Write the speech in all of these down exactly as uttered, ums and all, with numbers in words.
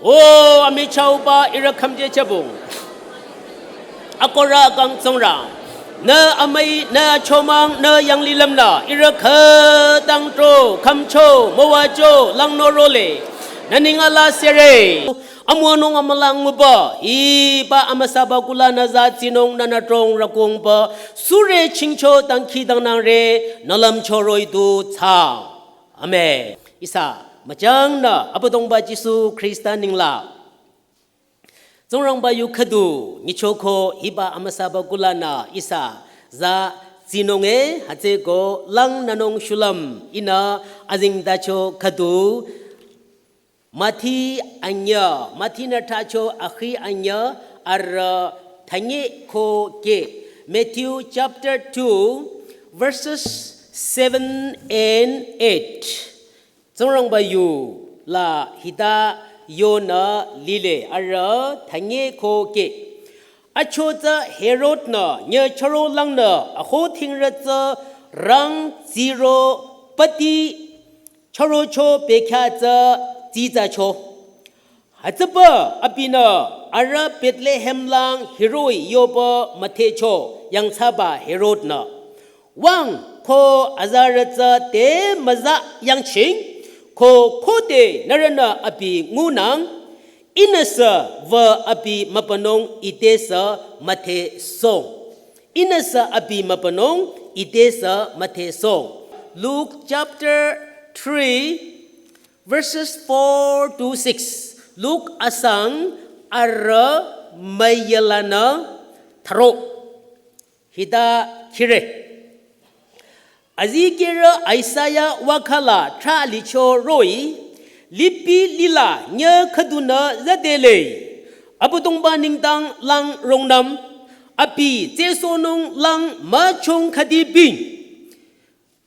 O amichahba ihrü khümje chabung. Akohro akang Tsingrang. Nü amüi, nü achomang, nü yanglilüm nü ihrü khütang tro, khümcho, müwacho, langnü role. Nü neng ala sere. Amüwanung amülang nguba, hiba amüsaba kulanü za tsinung nünü trong rakungba, sure chingcho dangkhidangnangre, nü lümcho roh-i du thsa. Amen. Ihsa müchangnü Abüdongba Jisu Khrista nengla Tsingrangba yu khüdu nyichoko hiba amüsaba kulanü ihsa za tsinung e, hütsüko langnünung shulüm ihnü azengtacho khüdu Mathi anyüh, Mathi-nü thracho akhi anyüh arüh thünye ko keh. Matthew chapter two, verses seven and eight. Tsingrangba yu la hita yonü lile arüh thünye ko keh. Achotsü Herod-nü nyüchüro langnü aho thingrü tsü rang tsiro pati chürocho bekhyah tsü tsitsacho. Hütsüpü abinü arüh Bethlehem lang hiroh-i yopü müdhecho yangthsaba Herod-nü. Wüng ko azarü tsü te müza yangching ko khode nührünü abi ngunang ihnüsü wü abi mübünung ite sü müdhesoh. Ihnüsü abi mübünung ite sü müdhesoh. Luke chapter three, verses four to six. Luke asang arüh müyülanü tharo. Hita khire. Azikehrü Isaiah wakhala thra licho roh-i, lipi lila nyüh khüdunü zadele. Abüdongba nengdang lang rungnüm, abi tsehsohnung lang müchong khüdi bing.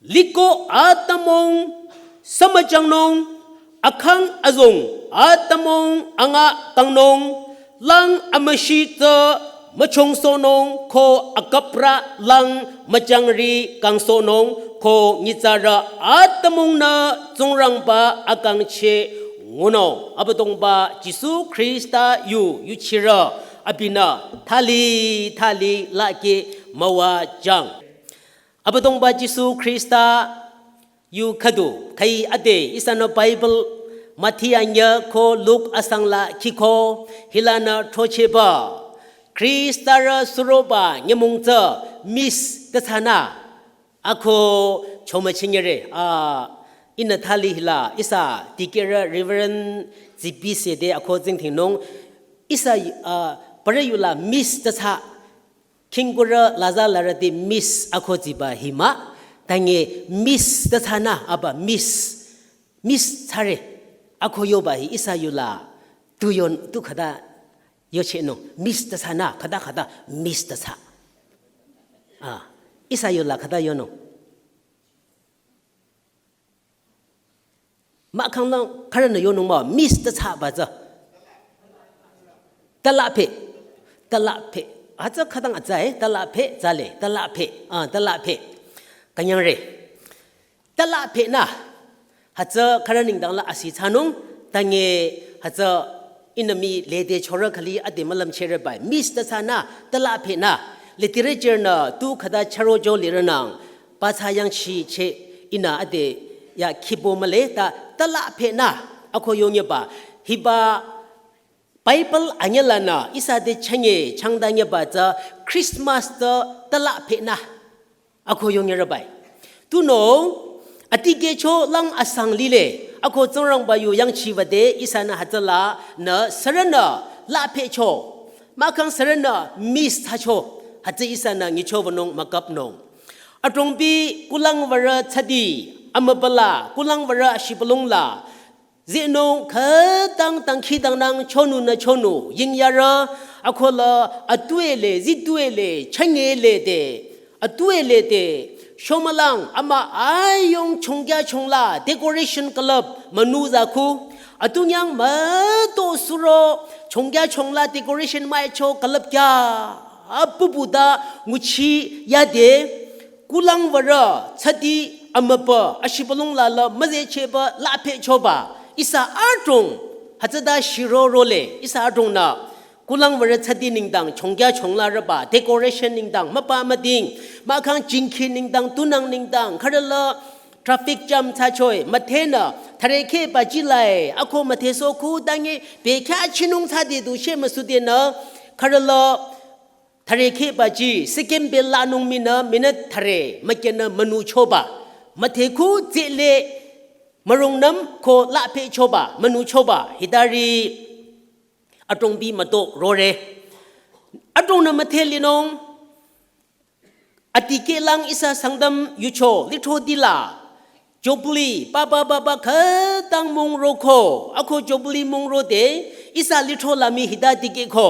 Liko atümung sümüchangnung, akhang azong atümung anga kangnung, lang amüshi tsü müchongsohnung ko akapra lang müchangri kangsohnung ko nyitsarü atümungnü Tsingrangba akangcheh ngunung. Abüdongba Jisu Khrista yu yuchirü abinü thali thali lakeh müwajüng. Abüdongba Jisu Khrista yu khüdu, khai ade ihsanü Bible Mathi anyüh ko Luke asang la khiko hilanü throchehba. Khristarü suroba nyümong tsü miss tathsanü ako chomüchinyere. A, ihnü thali hila ihsa dikehrü Reverend Zipi sede ako tsingdhingnung ihsa, a, parü yula miss tathsa khingkurü laza larüti miss ako tsiba hi mah, tangi miss tathsanü aba miss, miss thsare ako yoba hi ihsa yula tu yon, tu khüta yochehnung, miss tathsanü khüta khüta miss tathsa. A, ihsa yula khüta yonung. Mahkhang lang khürünü yonung mah, miss tathsaba tsü. Talaphe. Talaphe. Hütsü khütang atsa e, talaphe, tsale, talaphe. A, talaphe. Künyangre. Talaphenü. Hütsü khürü nengdang la asi thsanung, tangi hütsü ihnü mii lede chorü khali ade mülümchehreba. Miss tathsanü, talaphenü. Literature nü tu khüta chürocho lirünang. Pathsa yangchicheh ihnü ade ya khibo mühle ta talaphenü ako yonyeba. Hiba Bible anyüh lanü ihsa te chünye changdanyeba tsü Christmas tsü talaphenü ako yonyereba. Tunüo adikehcho lang asang lile ako Tsingrangba yu yangchiwüde ihsanü hütsülanü sürünü laphecho. Mahkhang sürünü miss thsacho. Hütsü ihsanü nyichowünung mükapnung. Adrongbi kulang würü thsadi, amübüla, kulang würü ashibülung la. Zinung khütang dangkhidangnang chonunü chonu, yingyarü, akola, atuele, zituele, chünyele de, atuele de, shomülang, ama ayong chongkya chongla, decoration club, münu zakhu, atunyang müto suro, chongkya chongla, decoration maicho club kya, apupuda, nguchi, yade, kulang würü, thsadi, amübü, ashibülung la la, müzehcheba, laphechoba, ihsa adrong, Hütsüta shirorole, ihsa adrongnü, kulang würe tsadi nengdang, chongkya chongla rüba, decoration nengdang, müpa müding, mahkhang jingkhi nengdang, tunang nengdang, khürüla traffic jam thsachoi, müdhenü, thürekheh baji lai, ako müdhesoh khu dange, bekhyah chinung thsade du shemüsudenü, khürüla thürekheh baji, second bell lanung minü, minute thüre, mükyanü münuchoba, müdhe khu tsele, mürungnüm ko lapehchoba, münuchoba, hitari adrongbi müto rore. Adrongnü müdhe linung, adikehlang ihsa Sangtam yucho, lithrotila, Jubilee, papa papa khütang mong roko, ako Jubilee mong rode, ihsa lithro la mii hita dikehko.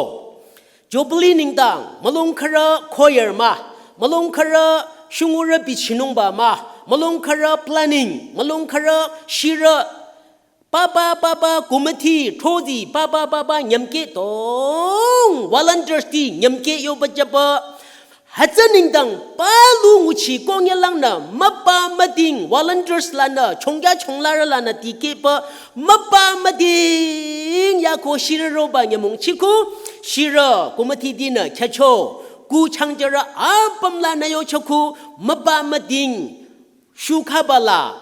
Jubilee nengdang, mülung khürü choir mah, mülung khürü shungurü bichinungba mah, mülung khürü planning, mülung khürü shirü, papa papa committee, throzi, papa papa nyümkeh tong, volunteers ti nyümkeh yoba jüba, hütsü nengdang palu nguchi kongyalangnü, müpa müding, volunteers lanü, chongkya chonglarü lanü dikehba, müpa müding, yako shirü roba nyümong chiku, shirü, committee dinü, khyücho, ku changjürü, apüm lanü yochoku, müpa müding, shu khabala,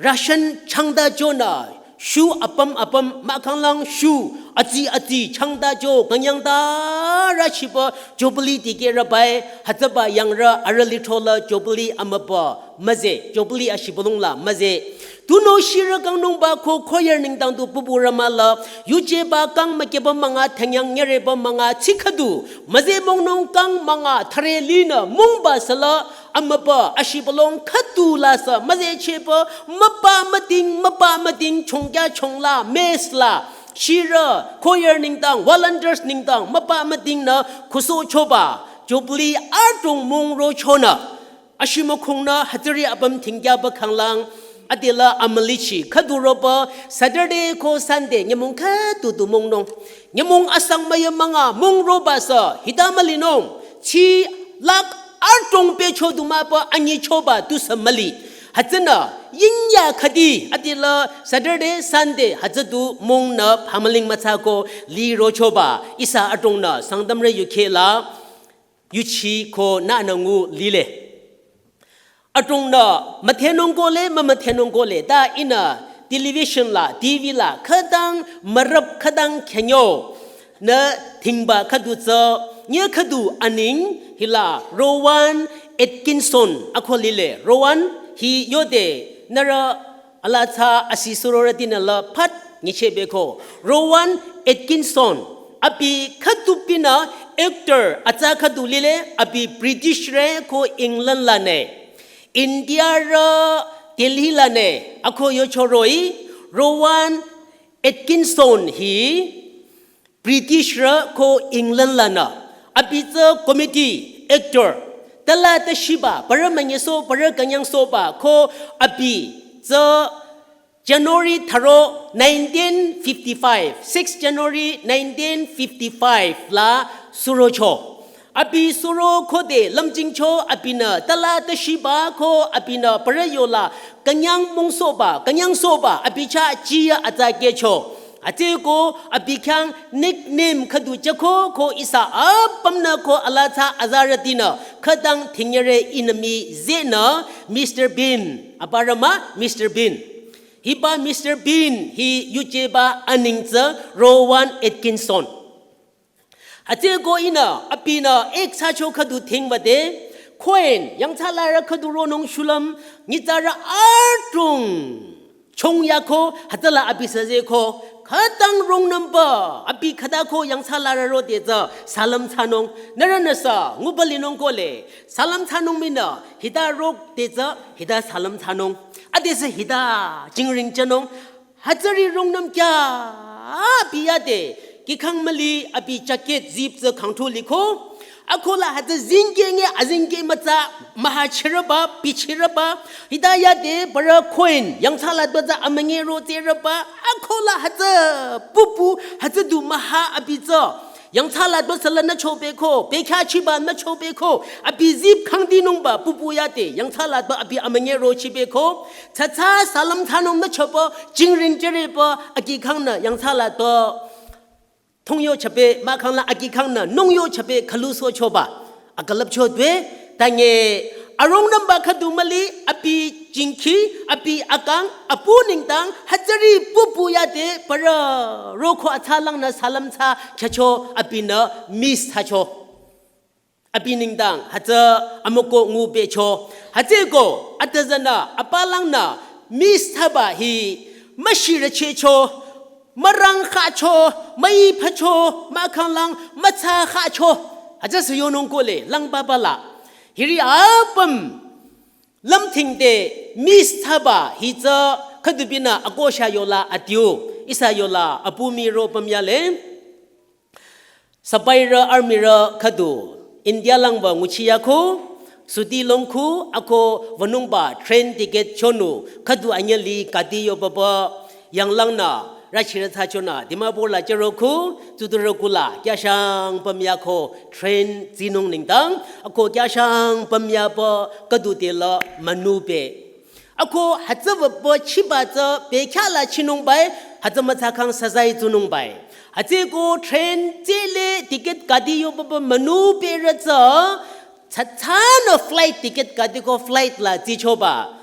ration changta jonü, shu apüm apüm, mahkhanglang shu, atsi atsi, changta jo, künyangta, rüchiba, Jubilee dikehrübai, hütsüba yangrü, arüh lithro la, Jubilee amüba, müzeh, Jubilee ashibülung la, müzeh. Tunüo shirü kangnungba ko choir nengdang du pupurü mahla, yujeba kang mükyeba münga, thangyang nyüreba münga, tsi khüdu, müzeh mongnung kang münga, thüre linü, mongba süla, amüba, ashibülung khüdu la sü, müzehcheba, müpa müding, müpa müding, chongkya chongla, mess la, shirü, choir nengdang, volunteers nengdang, müpa müdingnü, khusohchoba, Jubilee adrong mong rochonü. Ashimükhungnü hütsüri apüm thingkyaba khanglang, adela amülichi, khüdu roba, Saturday ko Sunday, nyümong khüdu du mongnung. Nyümong asang müya münga, mong roba sü, hita mülinung, chi lakh adrong pehcho du mahba, anyichoba du sü müli. Hütsünü, yingya khüdi, adela Saturday, Sunday, hütsü du mongnü, phamüling mütsako, li rochoba, ihsa adrongnü, Sangtamrü yukheh la, yuchi ko nünü ngu lile. Adrongnü müdhenung kohle, mümüdhenung kohle. Ta ihnü television la, T V la, khütang mürüp khütang khenyo. Nü thingba khüdu tsü, nye khüdu aning, hila Rowan Atkinson, ako lile. Rowan, hi yode, nührü alaa tsü asi surorütinü la phat nyichehbeko. Rowan Atkinson, abi khüdu pinü actor atsa khüdu lile, abi British rü ko England lanü. India rü Delhi lanü, ako yochoroi, Rowan Atkinson hi, British rü ko England lanü, abi tsü comedy actor, tala tashiba, parü münyesoh, parü künyangsohba, ko abi tsü January tharo nineteen fifty-five, six January nineteen fifty-five la surocho. Abi suro khode lümjingcho abinü tala tashiba ko abinü parü yola künyang mongsohba, künyangsohba abi chah chiya atsa kehcho. Atsüko abi khyang nickname khüdu jüko ko ihsa apümnü ko alaa tsü azarütinü khütang thingyare ihnü mii zehnü Mister Bean. Aparü mah Mister Bean. Hiba Mister Bean hi yujeba aning tsü Rowan Atkinson. Atsüko ihnü, abinü, ek thsacho khüdu thingbade, coin, yangthsalarü khüdu ronung shulüm, nyitsarü adrong, chongyako, hütsüla abi süzeko, khütang wrong number, abi khütako yangthsalarü rode tsü, salüm thsanung, nührünü sü, ngubalinung kohle, salüm thsanung minü, hita rode tsü, hita salüm thsanung, adesü hita, jingring jünung, hütsüri rungnüm kya abi yade, kikhang müli abi jacket zip tsü khangthu liko. Akola hütsü zingke nge azingke mütsa maha chiraba, bichiraba. Hita yade parü coin, yangthsala do tsü amünge ro tseraba. Akola hütsü pupu, hütsü du maha abi tsü. Yangthsala do sala nü chobeko, bekya chiba nü chobeko, abi zip khangdinungba pupu yade, yangthsala do abi amanye rochibeko, tsatsa salam thsanung nü chobo, jingring jerebo, aki khangnü, yangthsala do, thongyo chabe, makhangla aki khangnü, nongyo chabe, khaluso choba, akalap chodwe, tanye, arong namba khadu mali, abi jingki, abi akang, apu ningtang, hütsüri pupu yade, para, roko atsalang nü salam tsa, kyacho, abinü, miss tsacho. Abi ningtang, hütsü, amoko ngu becho. Hütsüko, atazanü, apalangnü, miss tsaba hi, mashirachecho, marang khacho, mai phacho, makhanglang, matsa khacho. Hütsü sü yonung kole, lang babala. Hiri apüm, lamthingde, miss tsaba, hitsü, khadubinü, akosha yola, atiu, ihsa yola, apumi ro pamyale. Sapairü armyrü khadu, India langba nguchiyako, suti longku, ako vanungba train ticket chonu, khadu anyali kati yo baba, yanglangnü, rachirü thachonü, Dimapur la cheroku, tuturokula, kyashang pamyako, train zinung ningtang, ako kyashang pamyaba, khadu tela, manube. Ako hütsü wüpü chiba tsü bekya la chinung bai, hütsü matsa khang sazai zunung bai. Hütsüko train tsele ticket kati yo baba manu pere tsü, tsatsanü flight ticket kati ko flight la zichoba.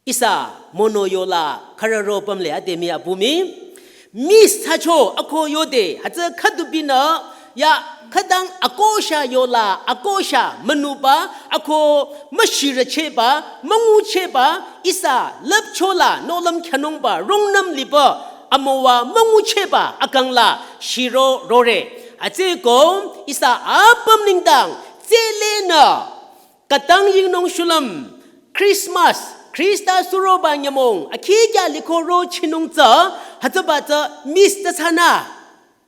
Ihsa mono yola khararo pamle ademi apumi. Miss tsacho ako yode, hütsü khadubinü, ya khadang akosha yola, akosha manuba, ako mashiracheba, mangucheba, ihsa lapchola, nolam kyanungba, rungnam liba, amowa mangucheba, akangla, shiro rore. Hütsüko, ihsa apüm ningtang, tselenü, katang yingnung shulüm, Christmas, Krista suroba nyümong, akikya likoro chinung tsü, hütsüba tsü miss tsü sana.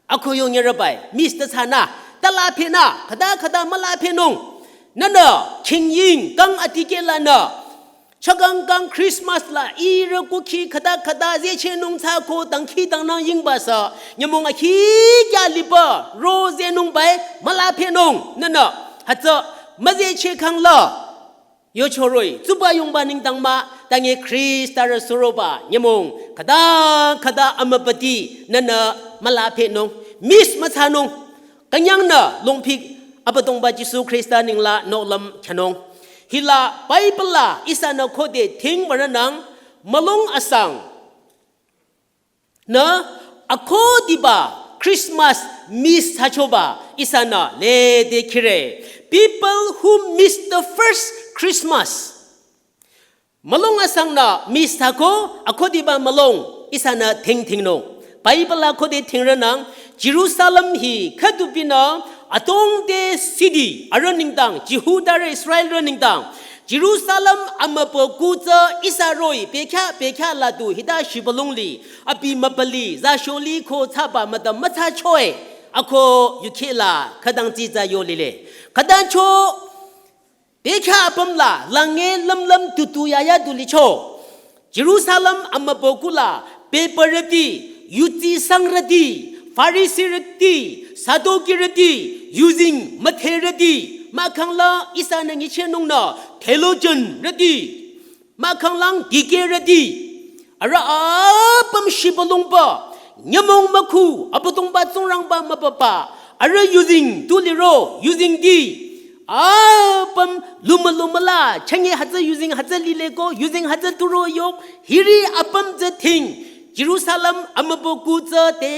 Ako yo nyerabai, miss tsü sana. Tala pena, khada khada mala penung. Nana, king ying, kang atike la na. Chakang kang Christmas la, ira kuki khada khada, zechenung tsako, tangki tangnang yingba sa. Nyümong akikya liba, ro zenung bai, mala penung. Nana, hütsü, mazeche kang la. Yo choroi, tsuba yongba ningtang ma, tangi Krista rü suroba, nyümong, khada, khada amapati, nana, mala penung, miss matsanung, kanyangnü, longpik, Abüdongba Jisu Krista ningla, nolam kyanung. Hila, Bible la, ihsanü khode, ting baranang, malong asang, nü, akodiba Christmas miss tsachoba ihsanü lede kire. People who miss the first Christmas. Malong asang nü miss tsako, akodiba malong ihsanü ting ting no. Bible akode ting renang, Jerusalem hi khadubinü atongde city, arüh ningtang, Jihuda rü Israel rü ningtang. Jerusalem amübükuh tsü ihsa roh-i, pekya, pekya ladu, hita shibalongli, abi mübüli, zasholi ko tsaba müdüm mütsa choe, ako yukhela, khadang tsitsa yolile. Khadang cho, pekya apüm la, lange lümlüm tutu yaya du licho. Jerusalem amübükuh la, peparüti, yuti sangrüti, Farisirüti, Sadukirüti, yuzeng mütherüti, mahkhang la ihsanü nyichehnungnü, theologian rüti, mahkhang lang dikehrüti, arüh apüm shibalongba, nyümong mükhu, Abüdongba Tsingrangba mübüba, arüh yuzeng tu liro, yuzengti, apüm luma luma la, changi hütsü yuzeng hütsü lile ko, yuzeng hütsü turo yok, hiri apüm tsü ting, Jerusalem amübükuh tsü te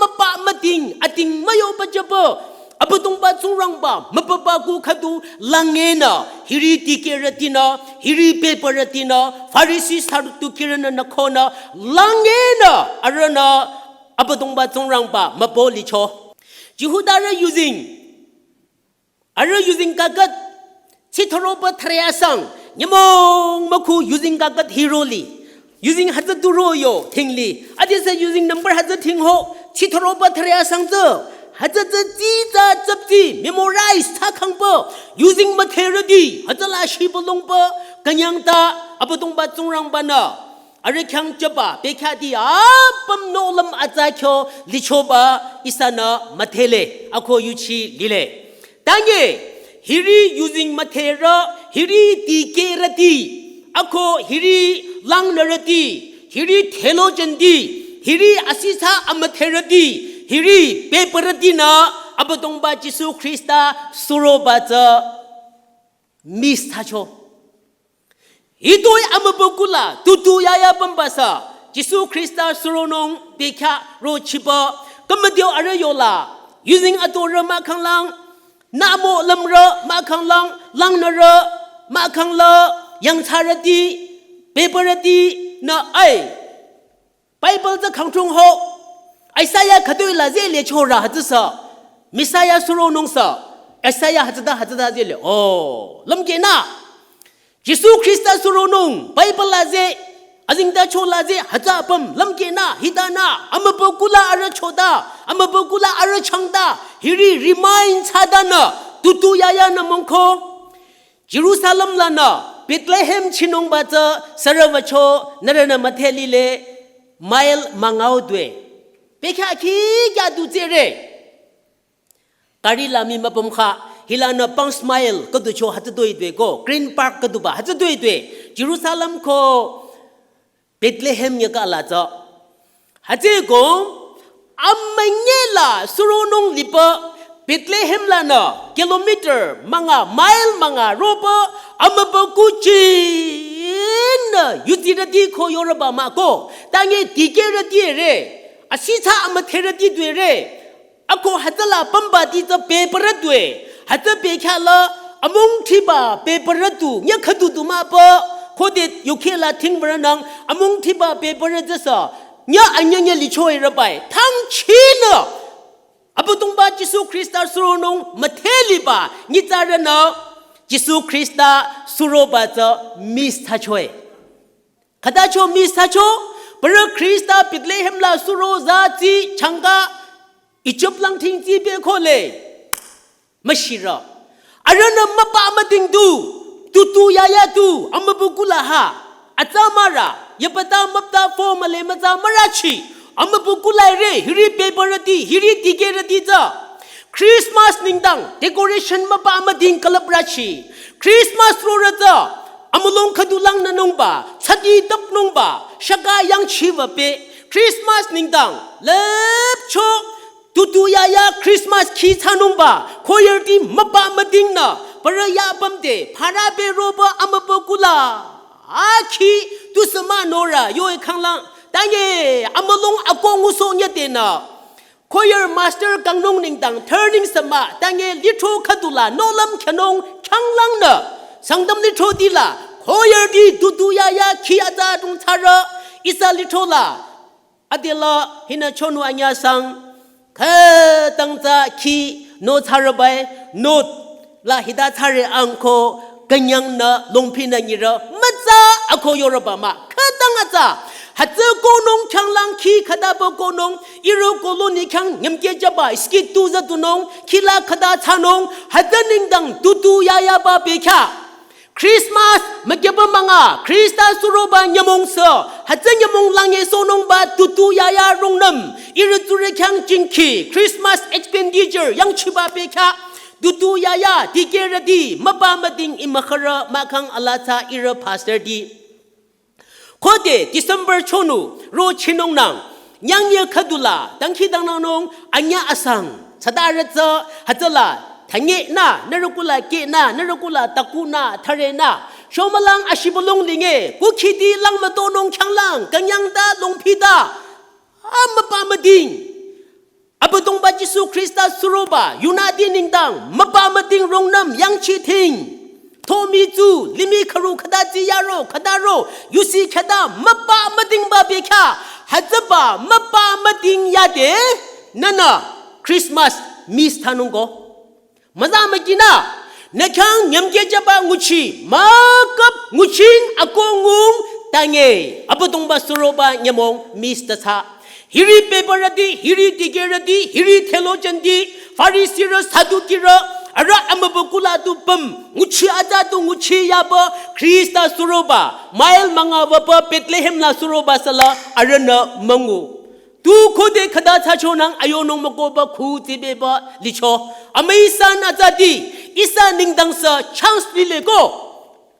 müpa müting, ating müyoba jaba, Abüdongba Tsingrangba, mübübakuh khadu langenü, hiri dikehrütinü, hiri peparütinü, Farisi Sadukirünü nü khonü, langenü, arühnü, Abüdongba Tsingrangba, mübü licho. Jihudarü yuzeng, arüh yuzeng kakat, chithoroba thre asang, nyümong mükhu yuzeng kakat hiroli. Yuzeng hütsü turo yo, tingli. Adesü yuzeng number hütsü ting ho, chithoroba thre asang tsü. Hütsü tsü tsitsa tsüpti, memorize tsa khangba. Yuzeng mütherüti, hütsüla shibalongba, kanyang ta, Abüdongba Tsingrangbanü. arüh khyang jüba, bekhyahti apüm nohlüm atsa kyo lichoba ihsanü müdhele, ako yuchi lile. Tange, hiri yuzeng müdherü, hiri dikehrüti, ako hiri langnürüti, hiri theologianti, hiri asithsa amüdherüti, hiri bebürütinü, Abüdongba Jisu Khrista suroba tsü miss thsacho. Hitoi amübükuh la tutu yaya pümba sü, Jisu Khrista suronung bekhyah rochiba, kümüdeo arüh yola, yuzeng atorü mahkhang lang, namo lümrü mahkhang lang, langnürü mahkhang la, yangthsarüti, bebürütinü ai. Bible tsü khangchung ho, Isaiah khütoi la zeh le chorü hütsü sü, Messiah suronung sü, Isaiah hütsüta hütsüta zeh le, oh, lümkehnü. Jisu Khrista suronung, Bible la zeh, azengtacho la zeh, hütsü apüm, lümkehnü, hitanü, amübükuh la arüh chota, amübükuh la arüh changta, hiri remind thsatanü, tutu yayanü mongko. Jerusalem lanü, Bethlehem chinungba tsü, sürüwücho, nührünü müdhe lile, mile müngao due. Bekhyah khi kya du tsere. Gari la mii müpüm kha, hilanü Palm Mile khüdu cho hütsü doi due ko, Green Park khüduba hütsü doi due, Jerusalem ko Bethlehem nyaka la tsü. Hütsüko, amünyi la suronung liba Bethlehem lanü kilometer münga, mile münga roba, amübükuh chinü yutirüti ko yorüba mah ko, tange dikehrüti re, asithsa amüdherüti due re, ako hütsüla pümbati tsü bebürü due. Hütsü bekhyah la amungthiba bebürü du, nya khüdu du mah pü. Khode yukheh la thingbarünang amungthiba bebürü tsü sü, nya anyanya lichoe rübai. Thangchinü. Abüdongba Jisu Khrista suronung müdhe liba, nyitsarünü Jisu Khrista suroba tsü miss thsachoe. Khütacho miss thsacho, parü Khrista Bethlehem la suro zatsi changka, Ijip lang thingtsi bekole. Müshirü. Arühnü müpa müding du, tutu yaya du, amübükuh la ha. Atsa mürü, yapata müpta fo müle mütsa mürüchi. Amübükuh la re, hiri bebürüti, hiri dikehrüti tsü. Christmas nengdang, decoration müpa müding külüprüchi. Christmas rorü tsü, amülung khüdu langnünungba, tsati tüpnungba, shaka yangchiba pe, Christmas nengdang, lüpcho, tutu yaya Christmas khi thsanungba, choirti müpa müdingnü, parü ya pümde, phara be roba amübükuh la, akhi, tusü münorü, yoe khanglang, tange, amülung ako ngusoh nyetenü. Choir master kangnung nengdang turning sü mah, tange lithro khüdula nohlüm khyünung khyanglangnü. Sangtam lithroti la, choirti tutu yaya khi atsa adrong thsarü, ihsa lithro la. Adela hinü chonu anyüsang, khütang tsü khi no thsarübai, no la hita thsare angko, künyangnü, longphinü nyirü, mütsa ako yorüba mah, khütang atsa. Hütsü konung khyanglang khi khütaba konung, ihrü colony khyang nyümkeh jüba, skit tu züdunung, khila khüta thsanung, hütsü nengdang tutu yayaba bekhyah. Christmas, mükyaba münga, Khrista suroba nyümong sü, hütsü nyümong lang yesohnungba tutu yaya rungnüm, ihrü tsurü khyang jingkhi, Christmas expenditure, yangchiba bekhyah, tutu yaya, dikehrüti, müpa müding imükhürü, mahkhang alaa tsü ihrü pastorti. Khode December chonu, rochinungnang, nyangye khüdula, dangkhidangnangnung, anyü asang, tsüdarü tsü, hütsüla, thangenü, nührü kula kehnü, nührü kula takunü, tharenü, shomülang ashibülung linge, kukhiti lang mütonung khyanglang, künyangta, longphita, amüpa müding. Abüdongba Jisu Khrista suroba, yunüti nengdang, müpa müding rungnüm yangchidhing. Thomi tsu, limih khürü khüta tsi yaro, khüta ro, yusi khüta, müpa müdingba bekhyah, hütsüba, müpa müding yade, nünü, Christmas, miss thsanungko. Müza mükinü, nü khyang nyümkeh jüba nguchi, müküp nguching akongung tange, Abüdongba suroba nyümong miss ta tsü. Hiri bebürüti, hiri dikehrüti, hiri theologianti, Farisirü, Sadukirü, Arüh amübükuh la tu püm, nguchi atsa tu nguchi yaba, Khrista suroba, mile münga wüba Bethlehem la suroba süla, arühnü müngu. Tu khode khüta thsachonang ayonung mükohba khu tsibeba licho. Amüi san atsati, ihsa nengdang sü chance lile ko.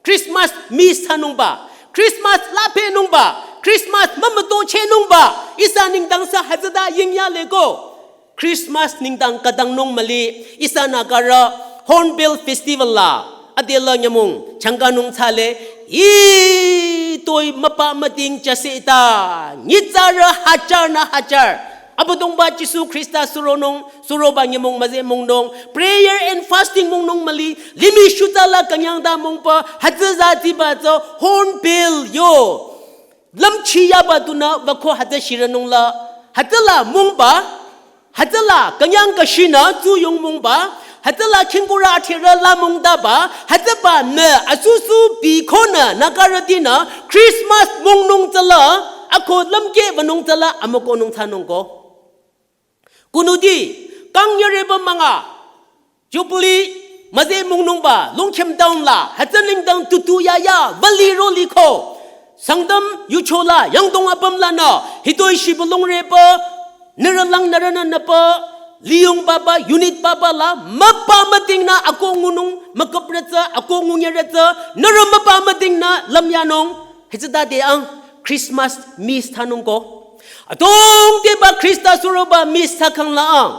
Christmas miss thsanungba, Christmas laphenungba, Christmas mümütochehnungba, ihsa nengdang sü hütsüta yingyale ko. Christmas nengdang khütangnung müli, ihsa Nagarü Hornbill Festival la, adela nyümong, changkanung thsale, i toi müpa müding chaseta, nyitsarü hajar nü hajar, Abüdongba Jisu Khrista suronung, suroba nyümong müzeh mungnung, prayer and fasting mungnung müli, limih shuta la künyangta mungba, hütsüza tiba tsü Hornbill yo. Lümchi yaba tunü wüko hütsü shiranung la, hütsüla mungba, hütsüla künyang kashinü tsuyong mungba, hütsüla khingkurü athrerü la mungtaba, hütsüba nü asusu bikonü Nagarütinü Christmas mungnung tsüla, ako lümkeh wünung tsüla, amükohnung thsanung ko. Kunuti, kang yareba münga, Jubilee, müzeh mungnungba, Longkhim town la, hütsü nengdang tutu yaya, wüli ro liko. Sangtam yucho la, yangdong apüm lanü, hitoi shibülung reba, nührü lang nührünü nüpa, liyong baba, unit baba la, müpa müdingnü ako ngunung, müküpretsü, ako ngungyaretsü, nührü müpa müdingnü, lümyanung, hütsüta de ang, Christmas miss thsanung ko. Atong deba Khrista suroba miss thsakhang la ang.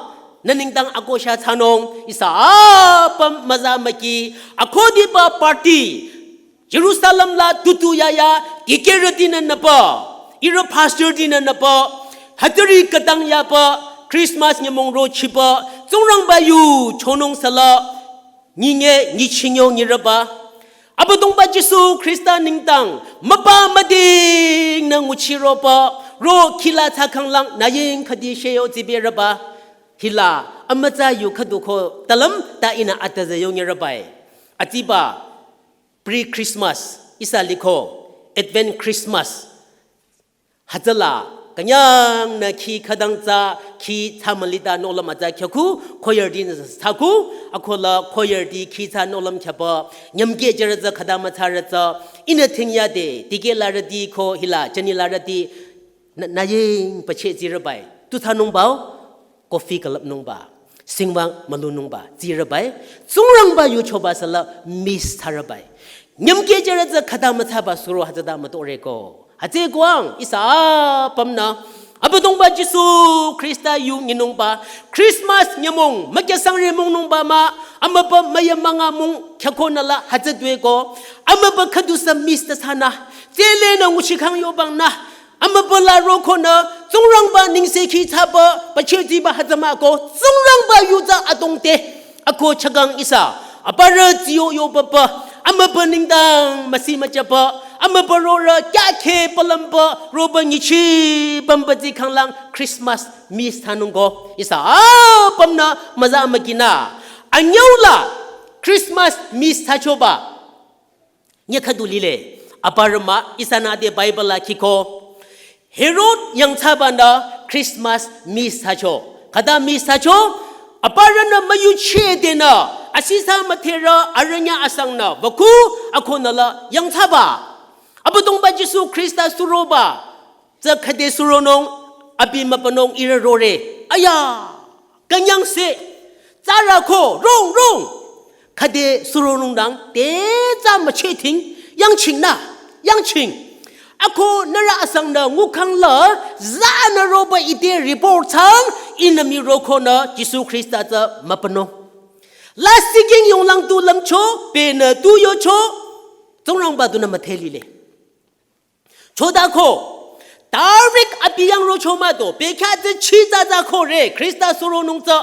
Nü nengdang ako sha thsanung, ihsa apüm müza müki, ako deba party, Jerusalem la tutu yaya, dikehrütinü nüpa, ihrü pastortinü nüpa, hütsüri khütang yaba, Christmas nyümong rochiba, Tsingrangba yu chonung süla, nyinge, nyichingyo nyiraba. Abüdongba Jisu Khrista nengdang, müpa müdingnü nguchiroba, ro khila thsakhang lang, nü ying khüdi sheyo tsiberaba. Hila, amütsa yu khüdu ko, talüm, ta ihnü atazeh yo nyirabai. Atiba, pre-Christmas, ihsa liko, Advent Christmas. Hütsüla, künyangnü khi khütang tsü, khi thsa mülita nohlüm atsa khyakhu, choirtinü thsaku, akola choirti khi thsa nohlüm khyaba, nyümkeh jürütsü khüta mütsarütsü, ihnü thingyade, dikehlarüti ko hila, jünirüti, nü, nü ying pache tsirübai, tu thsanungbao, coffee külüpnungba, singwang mülunungba, tsirübai, Tsingrangba yuchoba süla miss thsarübai. Nyümkeh jürütsü khüta mütsaba suro hütsüta mütore ko. Hütsüeko ang, ihsa apümnü, Abüdongba Jisu Khrista yu nyinungba, Christmas nyümong, mükyasangre mungnungba mah, amübü müyamünga mung khyako nüla hütsütue ko, amübü khüdusü miss thsanü, tsülenü nguchikhang yobangnü, amübü la rokonü, Tsingrangba nengsekhi thsaba, pachetiba hütsü mah ko, Tsingrangba yu tsü atongte, ako chakang ihsa, aparü tsiyo yo papa, amübü nengdang müsi müchaba, amübü rorü kyakhe palamba, roba nyichi bamba tsikhang lang Christmas miss thsanung ko, ihsa apümnü müza mükinü, anyüla Christmas miss thsachoba. Nyi khüdu lile, aparü mah ihsanü ade Bible la khiko. Herod yangthsabanü Christmas miss thsacho. Khüta miss thsacho, aparünü müyuchidenü, asisa mütherü arüh nyü asangnü, wüku akonüla yangthsaba. Abüdongba Jisu Khrista suroba, tsü khüde suronung, abi mübünung ihrü rore. Aya, künyangse, tsürü ko, rong, rong. Khüde suronung dang, te tsü müchething, yangchingnü, yangching. Ako nührü asangnü ngukhang la, zanü roba ite report thsang, ihnü mii rokonü Jisu Khrista tsü mübünung. Lasih king yonglang tu lümcho, penü tu yocho, Tsingrangba dunü müdhe lile. Chodako, tarik abi yang rocho mah do, bekhyah tsü chi tsü tsü ko re, Khrista suronung tsü.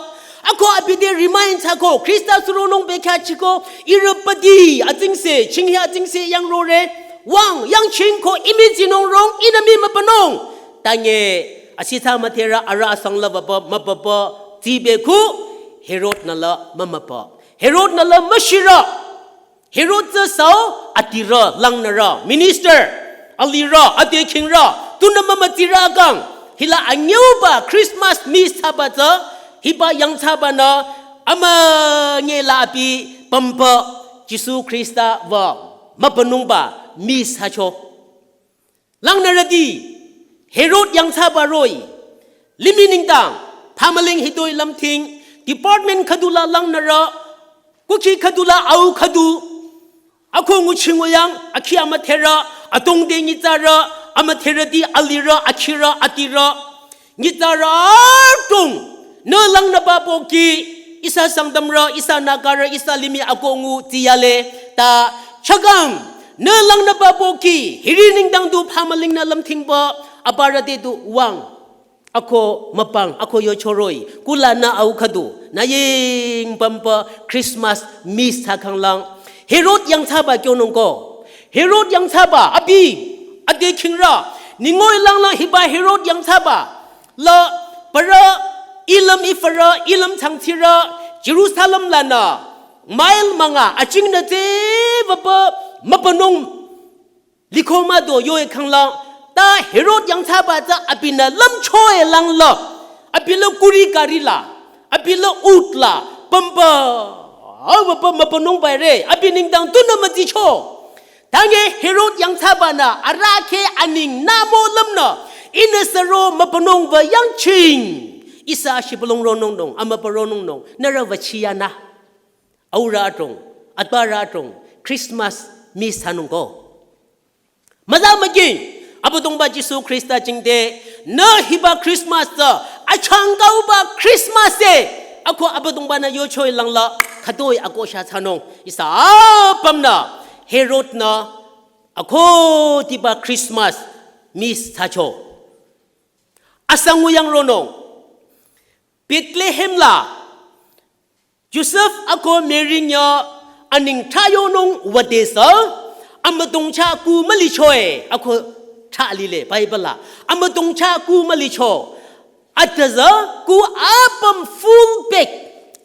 Ako abi te remind thsako, Khrista suronung bekhyah chiko, ihrü pati, atsingse, chinghi atsingse yang rore, wüng, yangching ko imi tsinung rong, ihnü mii mübünung. Tanye, asisa mütherü arüh asang la wüba, mübüba, tsibeku, Herod nüla mümüba. Herod nüla müshirü. Herod tsü sao, adirü, langnürü, minister, alirü, adekhingrü, tunü mümütsirü akang. Hila anyüba Christmas miss thsaba tsü, hiba yangthsabanü, Amünyi la abi pümba Jisu Khrista wü mübünungba miss thsacho. Langnürüti Herod yangthsaba roh-i, limih nengdang, phamüling hitoi lümthing, department khüdula langnürü, kukhi khüdula au khüdu, ako nguchi nguyang, akhi amüdherü, adrong te nyitsarü, amüdherüti alirü, akhirü, adirü, nyitsarü adrong, nü langnüba pohki, ihsa Sangtamrü, ihsa Nagarü, ihsa limih ako ngu tiyale, ta chakang, nü langnüba pohki, hiri nengdang du phamüling nü lümthingba, aparü te du wüng. Ako mübüng, ako yocho roh-i, kulanü au khüdu, nü ying pümba Christmas miss thsakhanglang. Herod yangthsaba kyonung ko. Herod yangthsaba, abi, ade khingrü, ningoi langlang hiba Herod yangthsaba. La, parü, ilüm ifarü, ilüm changchirü, Jerusalem lanü, mile münga, achingnü tsü, wüpü, mübünung, liko müdo yoe khanglang, ta Herod yangthsaba tsü abinü lümchoe langla, abi la kuri kari la, abi la ut la, pümba, a wüpü mübünungba re, abi nengdang tunü mütsicho. Tange Herod yangthsabanü, arahkheh aning namo lümnü, ihnü süro mübünungba yangching, ihsa shibülung ronungnung, amübü ronungnung, nührü wüchiyanü. Aurü adrong, atbarü adrong, Christmas miss thsanung ko. Müza müking, Abüdongba Jisu Khrista jingte, nü hiba Christmas tsü, achangkauba Christmas e, ako Abüdongbanü yochoi langla, khütoi ako sha thsanung, ihsa apümnü, Herod nü, ako tiba Christmas, miss thsacho. Asang nguyang ronung, Bethlehem la, Joseph ako Mary nya aning thayonung wadesü, amüdong chah ku mülichoe, ako thali le, Bible la, amüdong chah ku mülicho, atazü ku apüm full pack,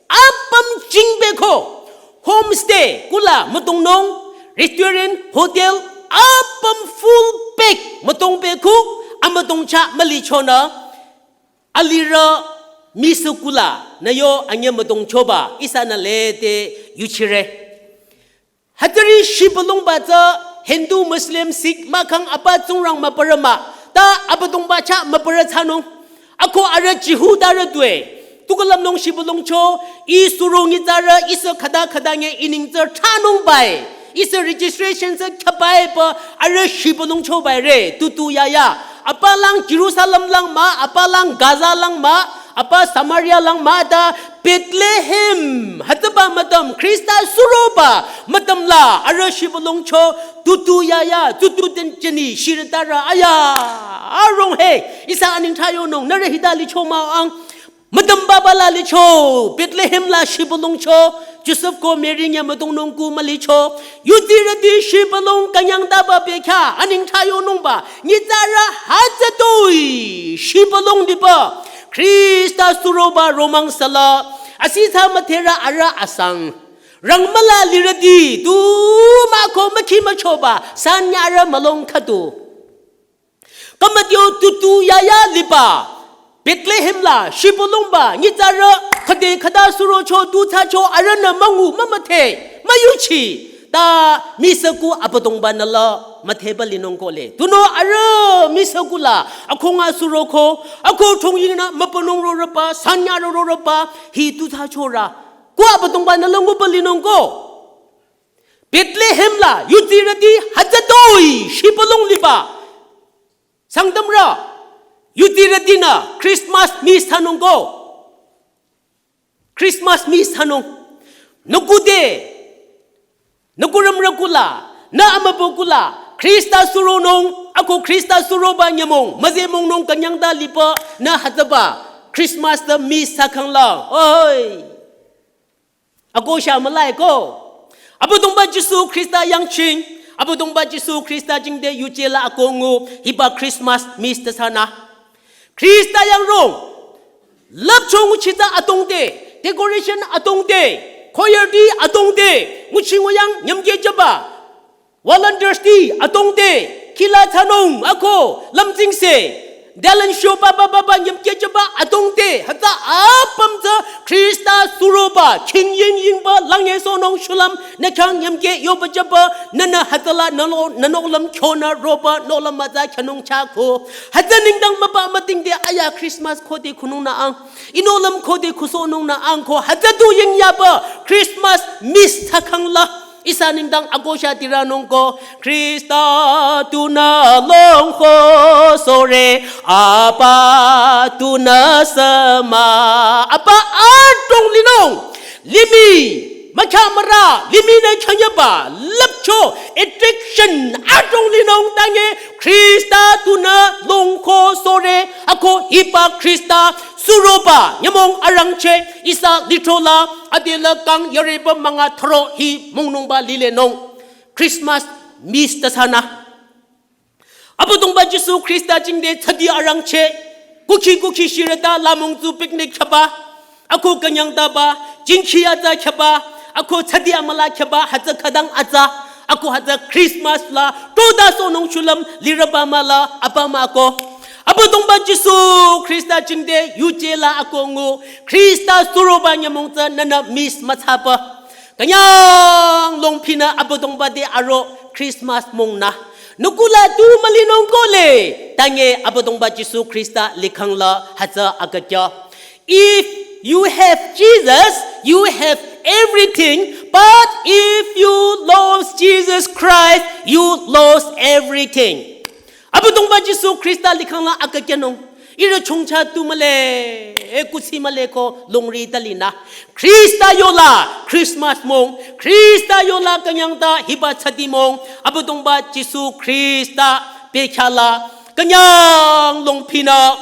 apüm jingbe ko, homestay, kula müdongnung, restaurant, hotel, apüm full pack, müdongbe ku, amüdong chah mülichonü, alirü misü kula, nü yo anye müdongchoba, ihsanü lede yuchire. Hütari shibülungba tsü Hindu, Muslim, Sikh, mahkhang apa tsingrang mübürü mah, ta Abüdongba chah mübürü thsanung. Ako arüh Jihudarü tue, tukulümnung shibülungcho, ih suro nyitsarü, ihsa khüta khüta nge ining tsü thsanungbae. Ihsa registration tsü khyapaiba arüh shibülungchobae re, tutu yaya. Apa lang Jerusalem lang mah, apa lang Gaza lang mah, apa Samaria lang mah ta Bethlehem. Hütsüba mütüm, Khrista suroba mütüm la, arüh shibülungcho, tutu yaya, tutu ten jeni, shirütarü, aya, arong he, ihsa aning thayonung, nührü hita licho mah-o ang. Mütüm baba la licho, Bethlehem la shibülungcho, Joseph ko Mary nya müdongnung ku mülicho, yutirüti shibülung künyangtaba bekhyah, aning thayonungba, nyitsarü hütsütoi, shibülung liba, Khrista suroba romang sala, asitsa müdherü arüh asang, rangmüla lirüti, tu mah ko mükhi müchoba, sanyarü mülung khüdu. Kamadio tutu yaya liba, Bethlehem la, shibülungba, nyitsarü, khüde khüta surocho, tu thsacho, arühnü müngu, mümüdhe, müyuchi, ta misü ku Abüdongbanü la, müdheba linung ko le. Tunüo arüh misü kula, akhunga suroko, ako thongyingnü, mübünung rorüba, sanyarü rorüba, hi tu thsachorü, ko Abüdongbanü la nguba linung ko. Bethlehem la, yutirüti, hütsütoi, shibülung liba. Sangtamrü, yutirütinü Christmas miss thsanung ko. Christmas miss thsanung. Nü kude, nü kurümrü kula, nü amübü kula, Khrista suronung, ako Khrista suroba nyümong, müzemongnung künyangta liba, nü hütsüba, Christmas ta miss thsakhangla. Oi. Ako sha mülai ko. Abüdongba Jisu Khrista yangching. Abüdongba Jisu Khrista jingte yuje la ako ngu hiba Christmas miss ta thsanü. Khrista yangrong. Lüpcho nguchita adrong te. Decoration adrong te. Choir ti adrong te. Nguchi nguyang nyümkehjüba. Volunteers ti adrong te, kihla thsanung ako, lümtsingse, talent show ba ba ba ba nyümkehjüba adrong te, hütsü apüm tsü Khrista Suroba, king ying yingba, lang ye sonung shulüm, nü khyang yemke yoba jaba, nünü hütsüla nülo, nünok lüm khyonü roba, nohlüm mütsa khyünung chako. Hütsü nengdang müpa mütingde aya Christmas khode khunung nü ang. Inohlüm khode khusonung nü ang ko. Hütsü du ying yaba, Christmas miss thsakhangla. Ihsa nengdang akosha tiranung ko. Khrista tunü longkho sore, apa tunü sema. Apa adrong linung. Limih, mükya müra, limih nü khyanyaba, lüpcho, attraction, adrong linung tange, Khrista tunü longkho sore, ako hiba Khrista, suroba, nyümong arangcheh, ihsa lithrola, adela kang yareba münga thro hi, mungnungba lilenung. Christmas, miss thsanü. Abüdongba Jisu Khrista jingte tsadi arangcheh, kukhi kukhi shirüta lamong tsu picnic khyaba, ako künyang taba, jingkhi atsa khyaba, ako tsadi amüla khyaba, hütsü khütang atsa, ako hütsü Christmas la, toda sonung shulüm, lirüba müla, apa mah ko. Abüdongba Jisu Khrista jingte, yuje la ako ngu, Khrista suroba nyümong tsü, nünü miss müthsaba. Künyang longphinü Abüdongba te aro Christmas mongnü. Nü kula tu mülinung kohle. Tange Abüdongba Jisu Khrista likhangla hütsü akakya. If you have Jesus, you have everything. But if you lose Jesus Christ, you lose everything. Abüdongba Jisu Khrista likhangla akakyanung. Ihrü chongcha tu mühle, e kuthsi mühle ko longri talinü. Khrista yola Christmas mong, Khrista yola künyang ta hiba tsadi mong, Abüdongba Jisu Khrista pekhala, künyang longphinü,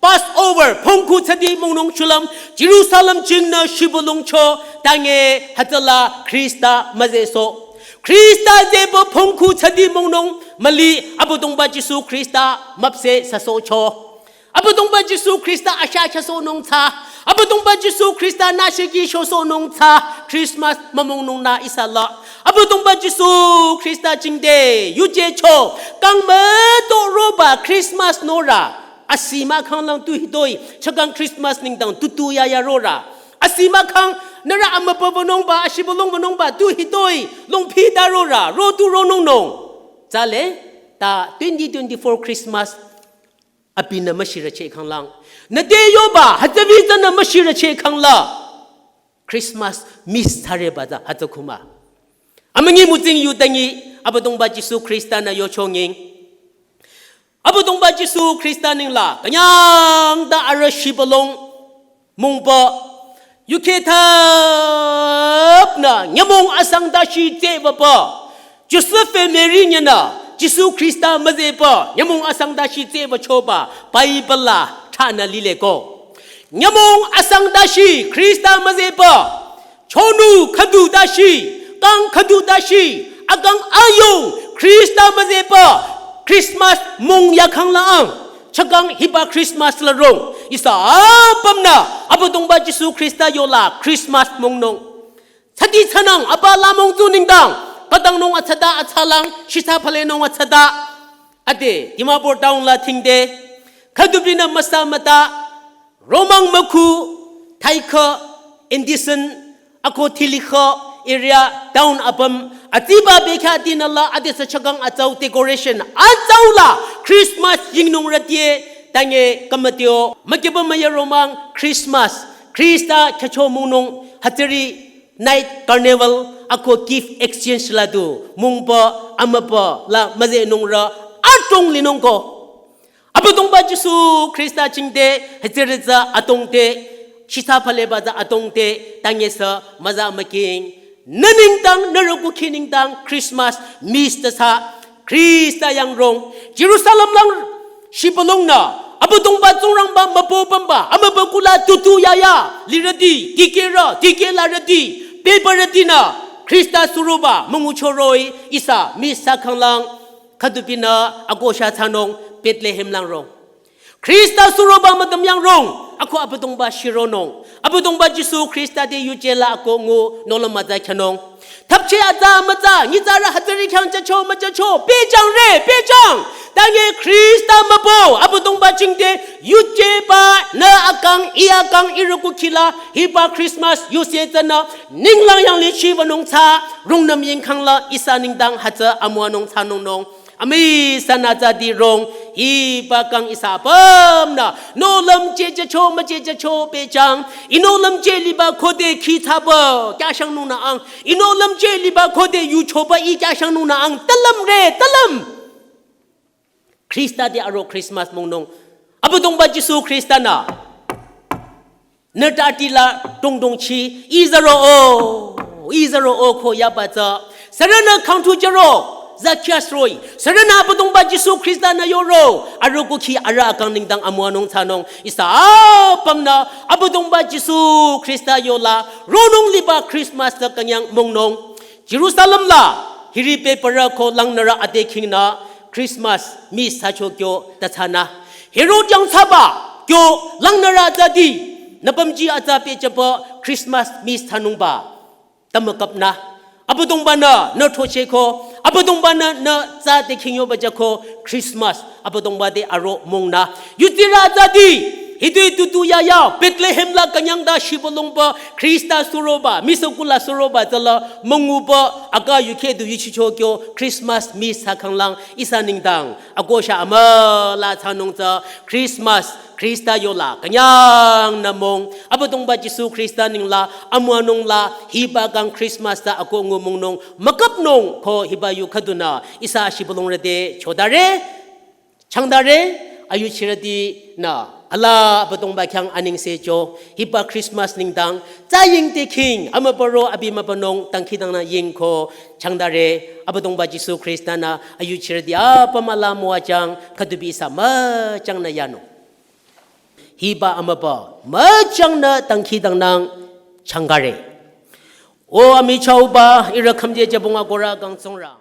Passover, phongkhu tsadi mongnung shulüm, Jerusalem jingnü shibülung cho, tange hütsüla Khrista müzehsoh. Khrista zehba phongkhu tsadi mongnung müli Abüdongba Jisu Khrista müpseh süsohcho. Abüdongba Jisu Khrista asha khyüsohnung tsü. Abüdongba Jisu Khrista nü shiki shosohnung tsü. Christmas mümongnung nü ihsa la. Abüdongba Jisu Khrista jingte yuje cho. Kang müto roba Christmas norü. Asi mahkhang lang tu hitoi. Chakang Christmas nengdang tutu yaya rorü. Asi mahkhang nührü amübü wünungba, ashibülung wünungba, tu hitoi, longphi ta rorü, ro tu ronungnung. Tsale, ta twenty twenty-four Christmas, abinü müshirücheh khanglang. Nü te yoba, hütsübi tsünü müshirücheh khangla. Christmas miss thsareba tsü, hütsü khuma. Amünyi mütsing yutangi, Abüdongba Jisu Khrista nü yochonging. Abüdongba Jisu Khrista nengla, künyang ta arüh shibülung mongba, yukheh thapnü, nyümong asang dashi tsehbaba, Joseph ve Mary nyinü, Jisu Khrista müzehba, nyümong asang dashi tsehbachoba, Bible la, thranü lile ko. Nyümong asang dashi, Khrista müzehba, chonu khüdu dashi, kang khüdu dashi, akang ayung, Khrista müzehba, Christmas mong yakhang la ang, chakang hiba Christmas la rong, ihsa apümnü, Abüdongba Jisu Khrista yola Christmas mongnung. Tsadi tsünang, apa lamong tu nengdang, khütangnung atsada atsalang, shisa phalenung atsada. Ade, Dimapur town la thingde, khüdubinü müsa müta, romang mükhu, thaikha, indecent, ako thilikha, area, town apüm, atsiba bekha dinala, ade sa chakang atsau decoration, atsau la, Christmas yingnung ratie, tange kamateo, mükiba müya romang, Christmas, Khrista khyücho mongnung, hütsüri, night carnival, ako gift exchange la du, mongba, amüba, la müzehnung rü, adrong linung ko. Abüdongba Jisu Khrista jingte, hütsüri tsü adrongte, shisa phaleba tsü adrongte, tange sa, müza müking. Nü nengdang, nü rüku khi nengdang, Christmas, miss thsa, Khrista yang rong, Jerusalem lang shibülungnü, Abüdongba Tsingrangba mübü pümba, amübü kula tutu yaya, lirüti, dikehrü, dikehlarüti, bebarütinü, Khrista suroba, münguchoroi, ihsa, miss thsakhanglang, khüdubinü, akosha thsanung, Bethlehem lang rong. Khrista suroba müdüm yang rong, ako Abüdongba shironung. Abüdongba Jisu Khrista te yuje la ako ngu nohlüm müza khyanung. Thapche atsa mütsa, nyitsarü hütsüri khyang chacho müchacho, pehjang re, pehjang. Tange Khrista mübü, Abüdongba jingte, yujeba, nü akang, i akang, ihrü kukhila, hiba Christmas, yuse tsünü, ninglang yang lichiba nung tsü, rungnüm yingkhang la, ihsa nengdang hütsü amüwanung tsünung nung. Amüi sünü tsüdi rong, hiba kang ihsa apümnü, nohlüm jejecho, müjejecho pehjüng, i nohlüm je liba khode khi thsaba, kyashangnung nü ang, i nohlüm je liba khode yuchoba i kyashangnung nü ang, talüm re, talüm. Khrista te aro Christmas mongnung. Abüdongba Jisu Khrista nü. Nü tati la dongdongchi. Izaro o. Izaro o ko yaba tsü. Sürünü khangtu jüro. Zacchaeus roh-i. Sürünü Abüdongba Jisu Khrista nü yoro. Aro kukhi arüh akang nengdang amüwanung tsünung. Ihsa apümnü. Abüdongba Jisu Khrista yola. Ronung liba Christmas tsü künyang mongnung. Jerusalem la, hiri pe parü ko langnürü ade khingnü Christmas miss thsacho kyo tatsünü. Herod yangthsaba kyo langnürü atsadi, nüpümji atsa pehjüpü Christmas miss thsanungba. Tamükapnü. Abüdongba-nü, nü thocheko. Abüdongba-nü, nü tsü te khingyoba jüko Christmas. Abüdongba te aro mongnü. Yutirü atsadi. Hitoi tutu yaya. Bethlehem la künyang ta shibülungba. Khrista suroba. Misokula suroba tsüla. Münguba. Aka yukheh du yuchicho kyo. Christmas miss thsakhanglang. Ihsa nengdang. Akosha amüla tsünung tsü. Christmas. Khrista yola. Künyang nü mong. Abüdongba Jisu Khrista nengla. Amüwanung la. Hiba kang Christmas ta ako ngu mongnung. Mükapnung ko hiba yu khüdunü. Ihsa shibülungrü te. Chodare. Changdare, ayuchirüti nü, ala Abüdongba khyang anengse cho, hiba Christmas nengdang, tsü ying te khing, amübü ro abi mübünung, dangkhidangnang yingko, changdare, Abüdongba Jisu Khrista nü, ayuchirüti apüm ala müwajüng, khüdubi ihsa müjang nü yanung. Hiba amübü, müjang nü dangkhidangnang, changdare. O amichahba, ihrü khümje jübong akohrü kang Tsingrang.